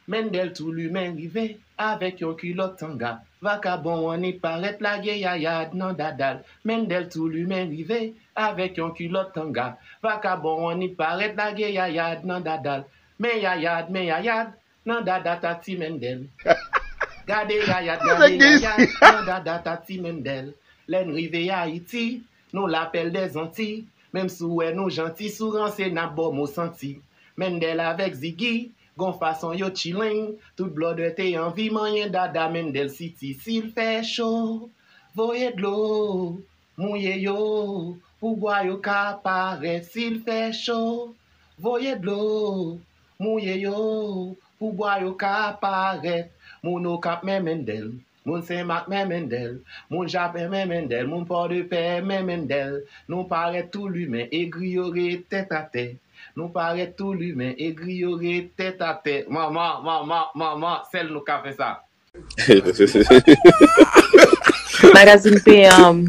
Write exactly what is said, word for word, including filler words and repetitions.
Mendel tou limen rive avèk yon kilòt tanga. Vakabon an ni parèt lage yayad nan dadal. Mendel tou limen rive avèk yon kilòt tanga. Vakabon an ni parèt lage yayad nan dadal. Men yayad, men yayad, nan dada tati Mendel. Gade yayad, gade yayad, nan dada tati Mendel. Lè n rive Ayiti, nou lapèl dèzanti. Menm si w wè nou janti, si w ranse n ap ba w mo santi. Mendel avèk Ziggy, gon fason yo chilling. Tout blòdè te anvi manyen dada Mendel City. Si l fè cho, voye dlo, mouye yo, pou bwa yo ka parèt. Si l fè cho, voye dlo, mouye yo, pou bwa yo ka parèt. Moun Okap men Mendel, moun Senmak men Mendel, moun Japen men Mendel, moun Pòdepè men Mendel. Nou parèt tou limen, egri yo ret tèt atè. Nou parèt tou limen, egri yo ret tèt atè. Manman, manman, manman, sèl nou ka fè sa. Magazine P M.